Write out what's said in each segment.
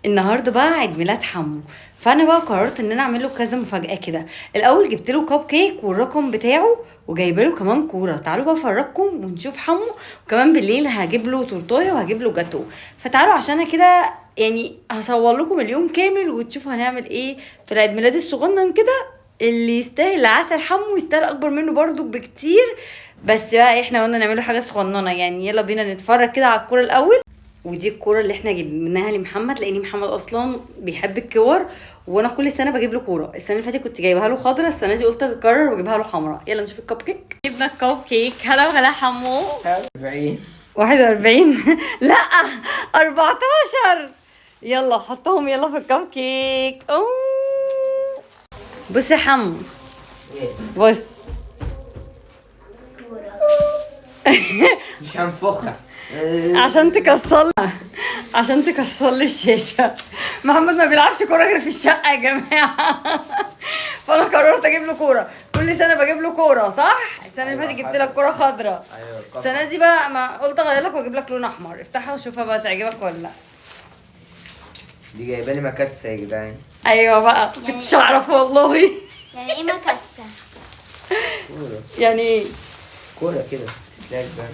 النهارده بقى عيد ميلاد حمو، فانا بقى قررت ان انا اعمل له كذا مفاجاة كده. الاول جبت له كب كيك والرقم بتاعه، وجايبه له كمان كوره. تعالوا بقى افرجكم ونشوف حمو، وكمان بالليل هجيب له تورتايه وهجيب له جاتو. فتعالوا عشان انا كده يعني هصور لكم اليوم كامل وتشوفوا هنعمل ايه في العيد ميلاد الصغنن كده اللي يستاهل عسل. حمو يستاهل اكبر منه برضو بكتير، بس بقى احنا قلنا نعمله حاجة صغننه يعني. يلا بينا نتفرج كده على الكورة الاول. ودي الكورة اللي احنا جبناها لمحمد، لان محمد اصلا بيحب الكور، وانا كل سنة بجيب له كوره. السنة اللي فاتت كنت جايبها له خضرا، السنة دي قلت اكرر واجيبها له حمراء. يلا نشوف الكب كيك. جبنا الكب كيك. هلا وغلا حمو. 40. 41 لا 14. يلا حطهم يلا في الكب كيك. أوه. بص يا حمو، بص مش هنفخها عشان تكسر لي الشاشه. محمد ما بيلعبش كورة غير في الشقة يا جماعة. فانا قررت اجيب له كوره. كل سنة بجيب له كوره، صح؟ السنة اللي فاتت جبت لك كورة خضراء. ايوه. السنة دي بقى ما قلت اغير لك واجيب لك لون احمر. افتحها وشوفها بقى تعجبك ولا لا. دي جايبه لي مكسه يا جدعان. ايوه بقى، كنتش اعرف والله. يعني ايه مكسة؟ كورة. يعني ايه؟ كورة كده تتلعب بقى.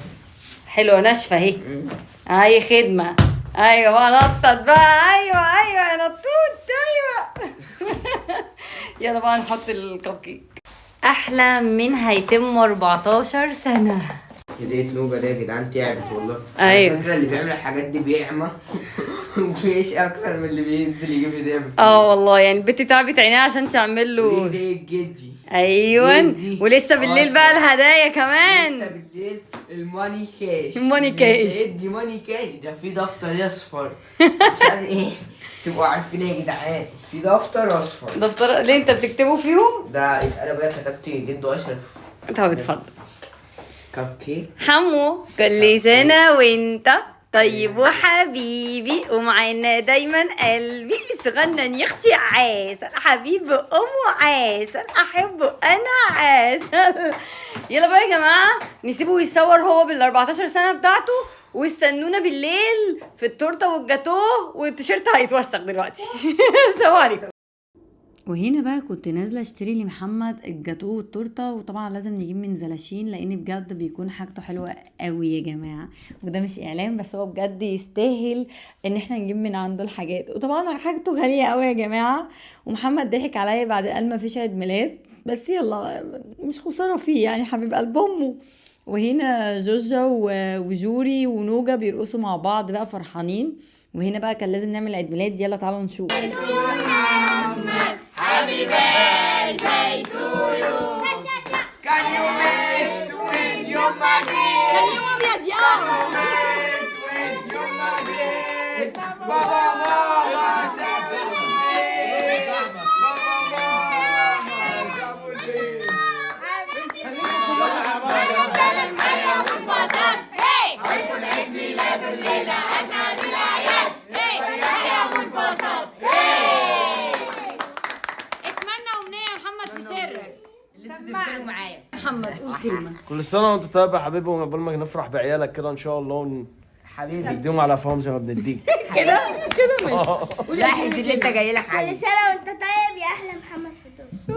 حلوة ناشفة اهي. اي خدمة. ايوه بقى نطط بقى. ايوه ايوه يا نطوط، ايوه. يلا بقى نحط الكب كيك. احلى من هيتم 14 سنة. هدية نوبة ده يا جدعان تعبت والله. أيوة. على فكرة اللي بيعمل الحاجات دي بيعمى وبيعيش أكتر من اللي بينزل يجيب هدية بفلوس. اه والله يعني البت تعبت عينيها عشان تعمل له هدية جدي. ايوه. جدي. ولسه بالليل بقى الهدايا لسه كمان. بالليل ال money cash. ال money cash. مش هيدي money cash، ده في دفتر اصفر عشان ايه تبقوا عارفين يا جدعان، في دفتر اصفر. دفتر ليه انت بتكتبه فيهم؟ ده اسأل ابويا، كتبت جده اشرف. طب اتفضل. كب كيك. حمو كل سنة وانت طيب وحبيبي، ومعانا دايما قلبي صغنن يا اختي عسل، حبيب امه عسل، احبه انا عسل. يلا بقى يا جماعة نسيبه يصور هو بال 14 سنة بتاعته، واستنونا بالليل في التورتة والجاتوه، والتيشيرت هيتوسخ دلوقتي. سلام عليكم. وهنا بقى كنت نازله اشتري لمحمد الجاتوه والتورته، وطبعا لازم نجيب من زلاشين لان بجد بيكون حاجته حلوة قوي يا جماعة، وده مش اعلان بس هو بجد يستاهل ان احنا نجيب من عنده الحاجات. وطبعا حاجته غالية قوي يا جماعة، ومحمد ضحك عليا بعد قال ما فيش عيد ميلاد، بس يلا مش خسارة فيه يعني، حبيب قلب امه. وهنا جوجا وجوري ونوجا بيرقصوا مع بعض بقى فرحانين. وهنا بقى كان لازم نعمل عيد ميلاد. يلا تعالوا نشوف. Can you mix with your money? كان يوم ابيض يا Mix with your money. بابا ماما سافروا البيت. بابا ماما سابوا البيت. اتمنى امنية يا محمد في سرك. محمد قول كلمة. كل سنة وانت طيب يا حبيبي، وعقبال ما نفرح بعيالك كده ان شاء الله، حبيبي ونديهم على قفاهم زي ما بنديك. كده كده ماشي. لاحظ اللي انت جاي لك كل عليه. سنة وانت طيب يا أحلى محمد في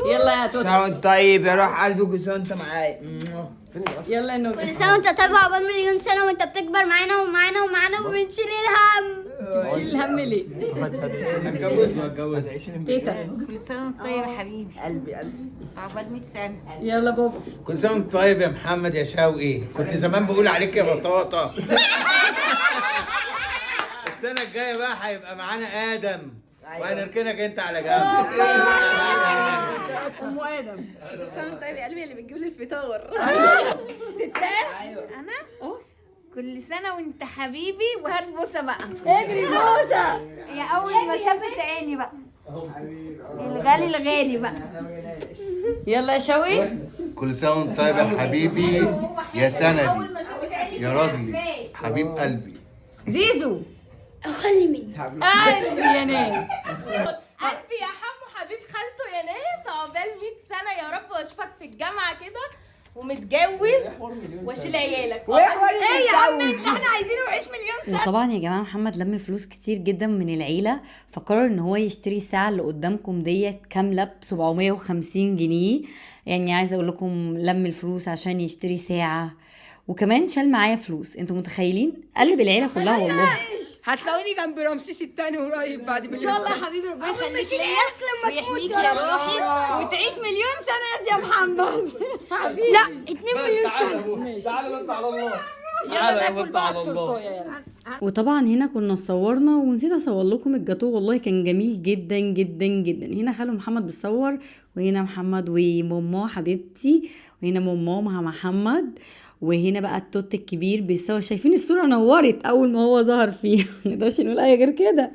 يلا يا توت. سنة وانت طيب يا روح قلبي، كل سنة وانت معايا. يلا يا نوجا. كل سنة وانت طيب، وعقبال مليون سنة وانت بتكبر معانا ومعانا ومعانا وبنشيل الهم. بتشيل الهم ليه؟ اتجوز. تيتا. كل سنة وانت طيب يا حبيبي. قلبي قلبي. عقبال 100 سنة. يلا بابا. كل سنة وانت طيب يا محمد يا شوقي، كنت زمان بقول عليك يا بطاطا. السنة الجاية بقى هيبقى معانا ادم، وهنركنك انت على جنب. ام ادم. كل سنة وانت طيب يا قلبي اللي بتجيب لي الفطار. أنا؟ كل سنة وانت حبيبي، وهات بوسة بقى. اجري بوسه. يا أول ما شافت عيني بقى. الغالي الغالي بقى. يلا يا شوقي. كل سنة وانت طيب يا حبيبي يا سندي يا راجلي حبيب قلبي. زيزو. خلي مني قلبي يا ناس. قلبي يا حمو حبيب خالته يا ناس، عقبال 100 سنة يا رب، واشوفك في الجامعة كده. ومتجوز واشيل عيالك. ايه يا عم انت، احنا عايزينه يعيش مليون سنة. وطبعا يا جماعة محمد لم فلوس كتير جدا من العيلة، فقرر ان هو يشتري الساعة اللي قدامكم ديت كاملة ب 750 جنيه. يعني عايزه اقول لكم لم الفلوس عشان يشتري ساعة، وكمان شال معايا فلوس. انتوا متخيلين؟ قلب العيلة كلها والله. هتلاقوني جنب رمسيس التاني قريب بعد مليون ان شاء الله يا سنة. حبيبي ربنا يخليك مش ليا عيالك لما تموت ويحميك يا يا رب. روحي وتعيش مليون سنة يا محمد. لا 2 مليون سنة. تعالى انت على الله، تعالى يا بنت على الله. وطبعا هنا كنا صورنا ونسيت اصور لكم الجاتوه، والله كان جميل جدا جدا جدا. هنا خاله محمد بيصور، وهنا محمد وماما حبيبتي، وهنا ماما مع محمد، وهنا بقى التوت الكبير بيصور. شايفين الصورة نورت اول ما هو ظهر فيها، ما نقدرش نقول اي غير كده.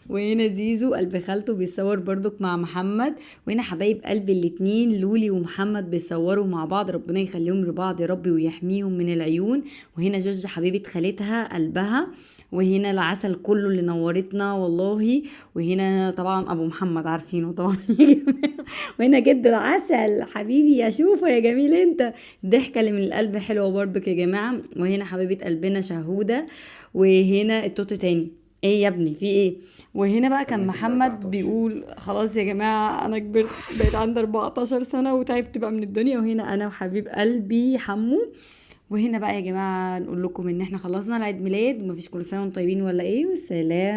وهنا زيزو قلب خالته بيصور برضك مع محمد، وهنا حبايب قلب الاتنين لولي ومحمد بيصوروا مع بعض، ربنا يخليهم لبعض يا رب ويحميهم من العيون. وهنا جوج حبيبة خالتها قلبها، وهنا العسل كله اللي نورتنا والله. وهنا طبعا ابو محمد عارفينه طبعا وهنا جد العسل حبيبي يا شوفه يا جميل انت، الضحكة اللي من القلب حلوة برضك يا جماعة. وهنا حبيبه قلبنا شهوده، وهنا التوت تاني. ايه يا ابني في ايه؟ وهنا بقى كان محمد بيقول خلاص يا جماعة انا كبرت، بقيت عندي 14 سنة وتعبت بقى من الدنيا. وهنا انا وحبيب قلبي حمو. وهنا بقى يا جماعة نقول لكم ان احنا خلصنا العيد ميلاد، ومفيش كل سنة وانتم طيبين ولا ايه، والسلام.